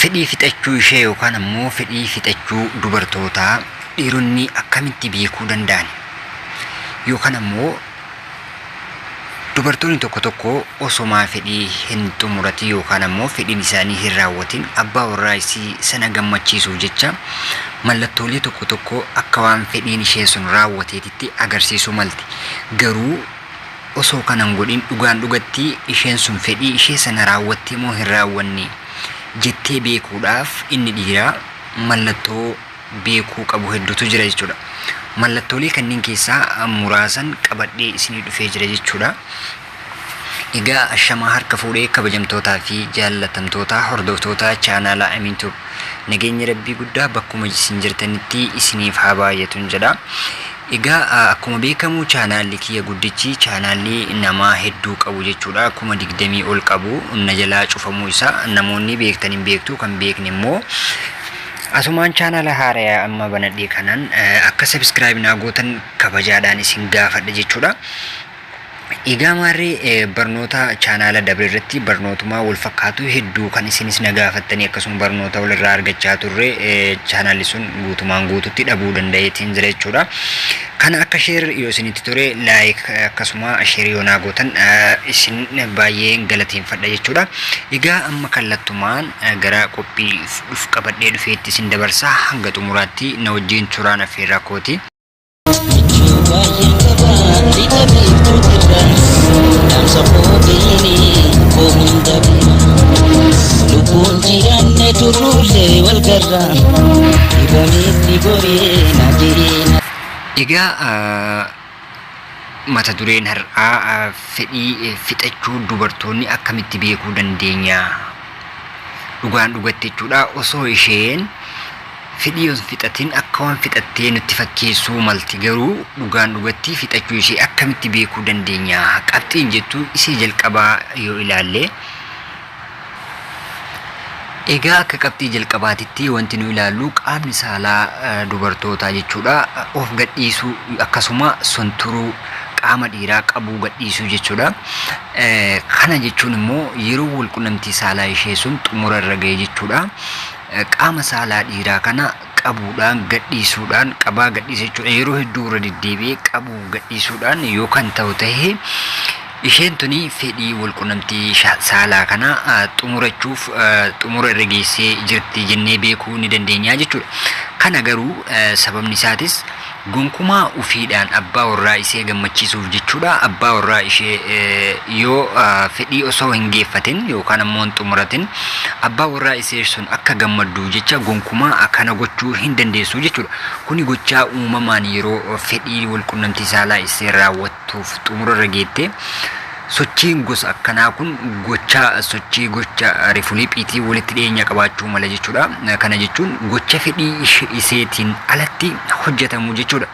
Fedhii fixachuu ishee yookaan ammoo fedhii fixachuu dubartootaa dhiironni akkamitti beekuu danda'an? Yookaan ammoo dubartoonni tokko tokko osomaa fedhii hin xumuratin yookaan ammoo fedhiin isaanii hin raawwatin abbaa warraa isii sana gammachiisuuf jecha mallattoolee tokko tokko akka waan fedhiin ishee sun raawwateetitti agarsiisuu malti. Garuu osoo kana hin godhin dhugaan dhugatti isheen sun fedhii ishee sana raawwattee moo hin raawwanne jettee beekuudhaaf inni dhiiraa mallattoo beekuu qabu hedduutu jira jechuudha. Mallattoolee kanneen keessaa muraasan qabadhee isinii dhufee jira jechuudha. Egaa ashamaa harka fuudhee kabajamtootaa fi jaallatamtoota hordoftoota chaanaala Amiin Tube nageenyi rabbii guddaa bakkuma isin jirtanitti isiniif haa baay'atun jedha. Egaa akkuma beekamu chaanaalli kiyya guddichi chaanaalli namaa hedduu qabu jechuudha. 20,000 ol qabu na jalaa cufamuu isaa namoonni beektan hin beektu kan beekne immoo asumaan chaanaala haaraya amma banadhee kanaan akka subscribe naa gootan kabajaadhaan isin gaafadha jechuudha. Egaa maarree barnoota chaanaala dabre irratti barnootuma wal fakkaatu hedduu kan isinis na gaafattanii akkasuma barnoota walirraa argachaa turre chaanaalli sun guutumaan guututti dhabuu danda'eetiin jira jechuudha. Kana akka share yoo isinitti tole like akkasuma share yoo naa gootan isin baay'een galateeffadha jechuudha. Egaa amma kallattumaan gara qophii dhuf qabadhee dhufeetti isin dabarsa hanga xumuraatti na wajjin turaan affeerraa kooti. Michuu baay'een qaba lixa biiftuutirra dhaamsa koo beeyni koo hunda bira lubbuun jiraanne turruullee wal garra dhibameetti goree na jireenya. Egaa mata dureen har'aa fedhii fixachuu dubartoonni akkamitti beekuu dandeenya? Dhugaan dhugatti jechuudha osoo isheen Fedhii yoo hin fixatin akka waan fixattee nutti fakkeessuu malti garuu dhugaan dhugatti fixachuu ishee akkamitti beekuu dandeenya? Qabxiin jettu isee jalqabaa yoo ilaalle. Egaa akka qabxii jalqabaatitti wanti nu ilaallu qaamni saalaa dubartootaa jechuudha of gadhiisuu akkasuma sunturuu qaama dhiiraa qabuu gadhiisuu jechuudha. Kana jechuun immoo yeroo walqunnamtii saalaa ishee sun xumura irra ga'e jechuudha. Qaama saalaa dhiiraa kana qabuudhaan gadhiisuudhaan qabaa gadhiisa jechuudha. Yeroo hedduu irra deddeebi'ee qabuu gadhiisuudhaan yoo kan ta'u ta'e isheen tuni fedhii walqunnamtii saalaa kana xumurachuuf xumura irra geessee jirti jennee beekuu ni dandeenya jechuudha. Kana garuu sababni isaatis Gonkumaa ufiidhaan abbaa warraa isee gammachiisuuf jechuudha. Abbaa warraa ishee yoo fedhii osoo hin geeffatin yookaan ammoo hin xumuratin abbaa warraa isee sun akka gammadduuf jecha gonkumaa kana gochuu hin dandeessu jechuudha. Kuni gochaa uumamaan yeroo fedhii walqunnamtii saalaa isee raawwattuuf xumurarra geette sochiin gosa akkanaa kun gocha sochii gocha rifuliiphiitiin walitti dhiyeenya qabaachuu mala jechuudha. Kana jechuun gocha fedhii iseetiin alatti hojjetamu jechuudha.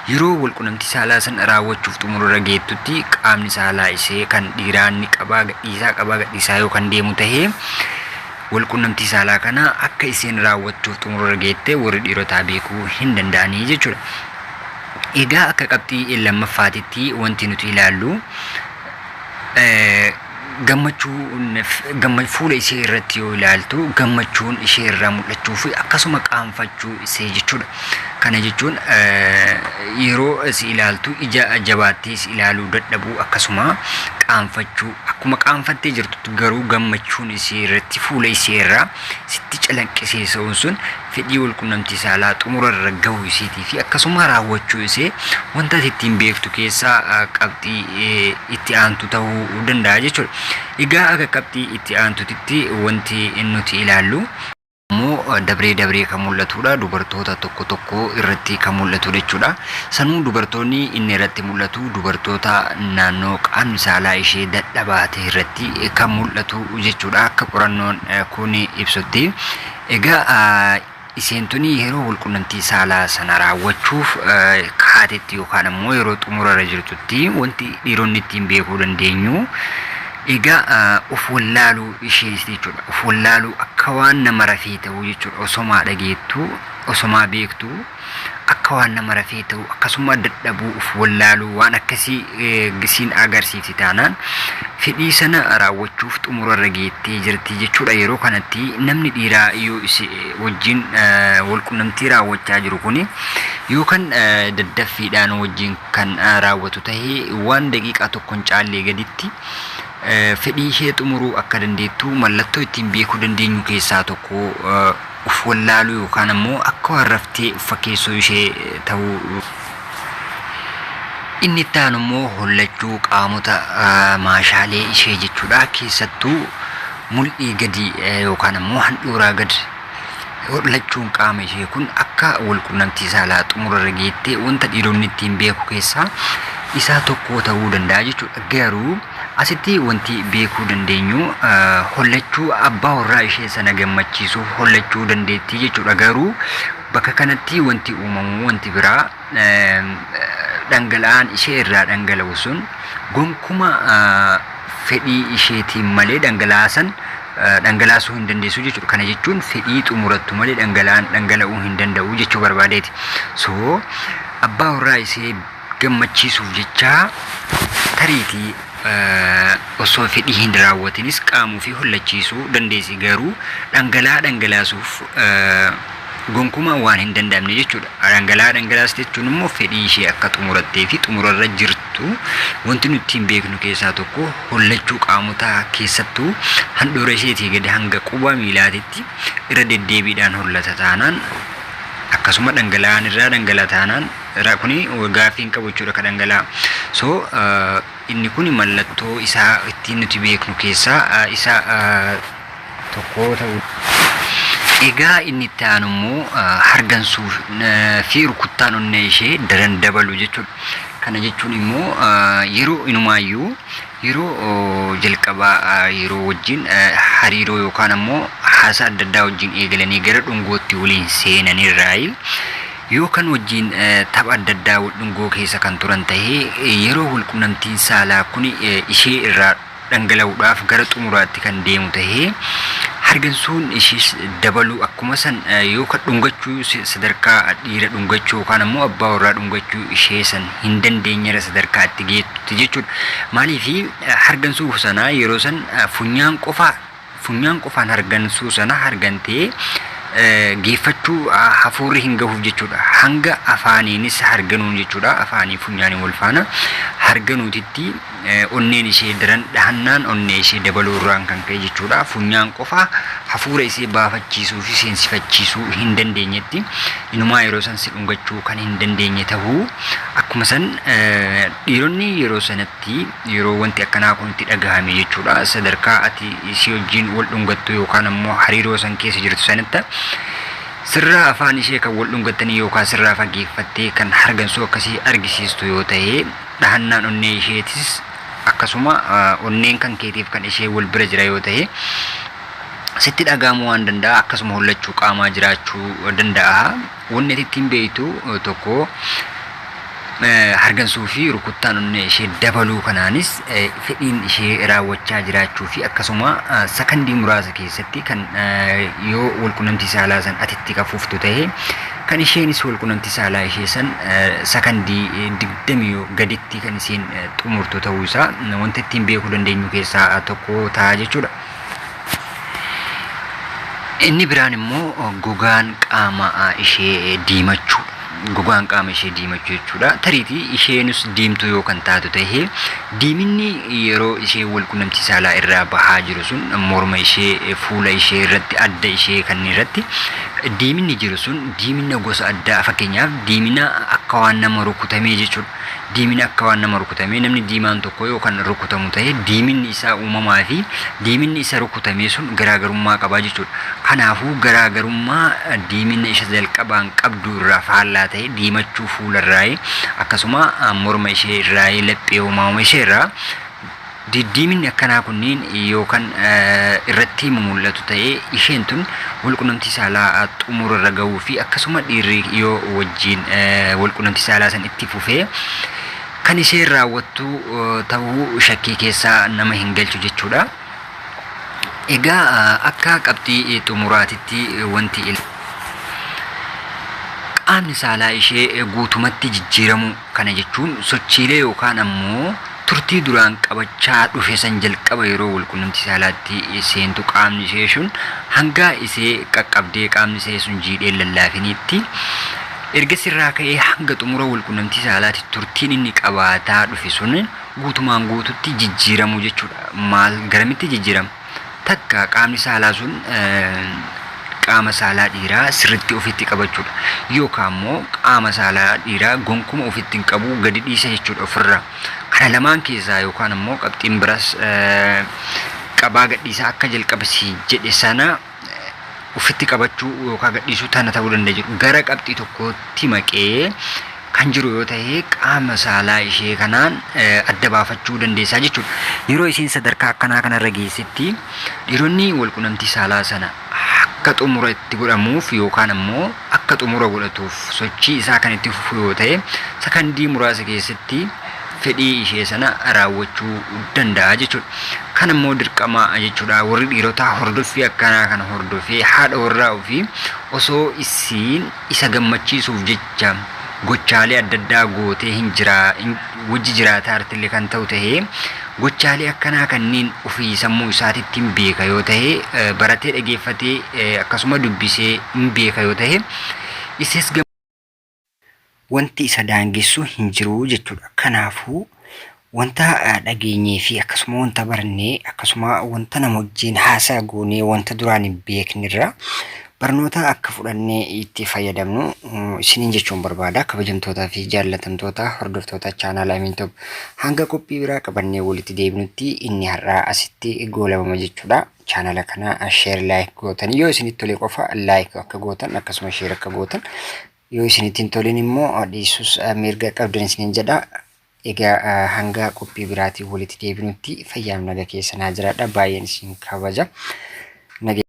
Yeroo walqunnamtii saalaa san raawwachuuf xumurarra geettutti qaamni saalaa isee kan dhiiraa ni qabaa gadhiisaa qabaa gadhiisaa yoo kan deemu tahee walqunnamtii saalaa kana akka iseen raawwachuuf xumurarra geette warri dhiirotaa beekuu hin danda'anii jechuudha. Egaa akka qabxii lammaffaatitti wanti nuti ilaallu gammachuu fuula ishee irratti yoo ilaaltu gammachuun ishee irraa mul'achuu fi akkasuma qaanfachuu ishee jechuudha. Kana jechuun yeroo si ilaaltu ija jabaattee si ilaaluu dadhabuu akkasuma qaanfachuu akkuma qaanfattee jirtutti garuu gammachuun ishee irratti fuula ishee irraa sitti calaqqisiisuun sun fedhii walqunnamtii saalaa xumura irra gahuu isiitii fi akkasuma raawwachuu isee wanta ati ittiin beektu keessaa qabxii itti aantu ta'uu danda'a jechuudha. Egaa akka qabxii itti aantutitti wanti nuti ilaallu immoo dabree dabree kan mul'atudha. Dubartoota tokko tokko irratti kan mul'atudha jechuudha. Sanuu dubartoonni inni irratti mul'atu dubartoota naannoo qaamni saalaa ishee dadhabaa ta'e irratti kan mul'atu jechuudha. Akka qorannoon kun ibsutti. Egaa isheen tuni yeroo walqunnamtii saalaa sana raawwachuuf kaatetti yookaan ammoo yeroo xumurarra jirtutti wanti dhiironni ittiin beekuu dandeenyu egaa of wallaaluu ishee jechuudha. Of wallaaluu akka waan nama rafee ta'uu jechuudha. Osomaa dhageettuu, osomaa beektuu. akka waan nama rafee ta'u, akkasuma dadhabuu, uf wallaaluu, waan akkasii siin agarsiifti taanaan fedhii sana raawwachuuf xumurarra geettee jirti jechuudha. Yeroo kanatti namni dhiiraa yoo isi wajjin walqunnamtii raawwachaa jiru kuni yookaan daddaffiidhaan wajjin kan raawwatu tahee waan daqiiqaa tokko hin caallee gaditti fedhii ishee xumuruu akka dandeettu mallattoo ittiin beekuu dandeenyu keessaa tokko uf wallaaluu yookaan ammoo akka waan raftee uf fakkeessuu ishee ta'uu. Inni itti aanu immoo hollachuu qaamota maashaalee ishee jechuudha. Keessattuu mul'ii gadi yookaan ammoo handhuuraa gad hollachuun qaama ishee kun akka walqunnamtii saalaa xumurarra geettee wanta dhiironni ittiin beeku keessaa isaa tokko ta'uu danda'a jechuudha. Garuu asitti wanti beekuu dandeenyu hollachuu abbaa warraa ishee sana gammachiisuuf hollachuu dandeettii jechuudha. Garuu bakka kanatti wanti uumamu wanti biraa dhangala'aan ishee irraa dhangala'u sun gonkuma fedhii isheetiin malee dhangala'aa san dhangalaasuu hin dandeessu jechuudha. Kana jechuun fedhii xumurattu malee dhangala'aan dhangala'uu hin danda'u jechuu barbaadeeti. So abbaa warraa ishee gammachiisuuf jecha tariitii osoo fedhii hin raawwatinis qaamuu fi hollachiisuu dandeessi, garuu dhangala'aa dhangalaasuuf gonkumaa waan hin danda'amne jechuudha. Dhangala'aa dhangalaas jechuun immoo fedhii ishee akka xumurattee fi xumurarra jirtu wanti nuti ittiin beeknu keessaa tokko hollachuu qaamotaa, keessattuu handhuura isheetii gadi hanga quba miilaatitti irra deddeebiidhaan hollata taanaan, akkasuma dhangala'aan irraa dhangala'a taanaan, kuni gaaffii hin qabu jechuudha ka dhangala'aa. So inni kun mallattoo isaa ittiin nuti beeknu keessaa isa tokko ta'uu. Egaa inni itti aanu immoo hargansuu fi rukuttaan onnee ishee daran dabalu jechuudha. Kana jechuun immoo yeroo inumaayyuu yeroo jalqabaa yeroo wajjin hariiroo yookaan ammoo haasaa adda addaa wajjin eegalanii gara dhungootti waliin seenanirraayi yookaan wajjin tapha adda addaa wal dhungoo keessa kan turan tahee yeroo walqunnamtiin saalaa kun ishee irraa dhangala'uudhaaf gara xumuraatti kan deemu tahee hargansuun ishees dabaluu, akkuma san yookaan dhungachuu, sadarkaa dhiira dhungachuu yookaan ammoo abbaa warraa dhungachuu ishee san hin dandeenyerra sadarkaa itti geettutti jechuudha. Maaliif hargansuu sanaa yeroo san funyaan qofaan hargansuu sana hargantee geeffachuu hafuurri hin gahuuf jechuudha. Hanga afaaniinis harganuun jechuudha. Afaanii funyaanii wal faana harganuutitti onneen ishee daran dhahannaan onnee ishee dabaluu irraan kan ka'e jechuudha. Funyaan qofa hafuura ishee baafachiisuu fi seensifachiisuu hin dandeenyetti inumaa yeroo san si dhungachuu kan hin dandeenye tahuu, akkuma san dhiironni yeroo sanatti yeroo wanti akkanaa kun itti dhagahame jechuudha. Sadarkaa ati ishee wajjin wal dhungattu yookaan ammoo hariiroo san keessa jirtu sanatti sirraa afaan ishee kan wal dhungattanii yookaan sirraa fageeffattee kan hargansuu akkasii argisiistu yoo ta'e, dhahannaan onnee isheetis akkasuma onneen kan keetiif kan ishee wal bira jira yoo ta'e sitti dhaga'amuu waan danda'a, akkasuma hollachuu qaamaa jiraachuu danda'a. Wanni ati ittiin beektu tokko hargansuu fi rukuttaan onnee ishee dabaluu kanaanis fedhiin ishee raawwachaa jiraachuu fi akkasuma sakandii muraasa keessatti kan yoo walqunnamtii saalaa san ati itti qafuuftu ta'e kan isheenis walqunnamtii saalaa ishee san sakandii 20 gaditti kan isheen xumurtu ta'uu isaa wanta ittiin beekuu dandeenyu keessaa tokko ta'a jechuudha. Inni biraan immoo gogaan qaama ishee diimachuu. Gogaan qaama ishee diimachuu jechuudha. Tariitii isheenus diimtuu yoo kan taatu ta'e, diiminni yeroo ishee walqunnamtii saalaa irraa bahaa jiru sun morma ishee, fuula ishee irratti, adda ishee kanneen irratti diiminni jiru sun diimina gosa addaa, fakkeenyaaf diimina akka waan nama rukutamee jechuudha. Diimina akka waan nama rukutamee, namni diimaan tokko yoo kan rukutamu ta'e diiminni isaa uumamaa fi diiminni isa rukutamee sun garaagarummaa qabaa jechuudha. Kanaafuu garaagarummaa diimina isa jalqabaan qabdu irraa faallaa ta'e diimachuu fuula irraa, akkasuma morma ishee irraa, laphee uumaama ishee irraa diddiiminni akkanaa kunniin yookaan irratti mul'atu ta'ee, isheen tun walqunnamtii saalaa xumura irra gahuu fi akkasuma dhiirri yoo wajjin walqunnamtii saalaa san itti fufee kan isheen raawwattu ta'uu shakkii keessaa nama hin galchu jechuudha. Egaa akka qabxii xumuraatitti wanti Qaamni saalaa ishee guutumatti jijjiiramuu. Kana jechuun sochiilee yookaan ammoo turtii duraan qabachaa dhufe san jalqaba yeroo walqunnamtii saalaatti seentu qaamni ishee sun hanga isee qaqqabdee qaamni ishee sun jiidhee lallaafiniitti erga sirraa ka'ee hanga xumura walqunnamtii saalaatti turtiin inni qabaataa dhufe sun guutumaan guututti jijjiiramuu jechuudha. Maal garamitti jijjiirama? Takka qaamni saalaa sun qaama saalaa dhiiraa sirriitti ofitti qabachuudha. Yookaan immoo qaama saalaa dhiiraa gonkuma ofitti hin qabu, gadi dhiisa jechuudha ofirraa. Kana lamaan keessaa yookaan immoo qabxiin biraas qabaa gadhiisaa akka jalqaba si jedhe sana ofitti qabachuu yookaan gadhiisuu tana ta'uu danda'a jedhu. Gara qabxii tokkootti maqee kan jiru yoo ta'e qaama saalaa ishee kanaan adda baafachuu dandeessaa jechuudha. Yeroo isheen sadarkaa akkanaa kanarra geessetti dhiironni walqunnamtii saalaa sana akka xumura itti godhamuuf yookaan ammoo akka xumura godhatuuf sochii isaa kan itti fufu yoo ta'e sakandii muraasa keessatti fedhii ishee sana raawwachuu danda'a jechuudha. Kan immoo dirqama jechuudha. Warri dhiirotaa hordoffii akkanaa kana hordofee haadha warraa ofii osoo isiin isa gammachiisuuf jecha gochaalee adda addaa gootee hin jiraa wajji jiraataa irrattillee kan ta'u ta'ee gochaalee akkanaa kanneen ofii sammuu isaatitti hin beeka yoo ta'e, baratee dhageeffatee akkasuma dubbisee hin beeka yoo ta'e, isis wanti isa daangessu hin jiru jechuudha. Kanaafuu wanta dhageenyee fi akkasuma wanta barannee akkasuma wanta nama wajjin haasaa goonee wanta duraan hin beeknerra barnoota akka fudhannee itti fayyadamnu isiniin jechuun barbaada. Kabajamtootaa fi jaallatamtoota hordoftoota chaanaala Amiin Tube, hanga qophii biraa qabannee walitti deebinutti inni har'aa asitti goolabama jechuudha. Chaanaala kana share, like gootan, yoo isinitti tole qofa like akka gootan, akkasuma share akka gootan, yoo isinitti hin tolin immoo dhiisus mirga qabdan isiniin jedha. Egaa hanga qophii biraatiin walitti deebinutti fayyaaf naga keessa naa jiraadha. Baay'een isin kabaja.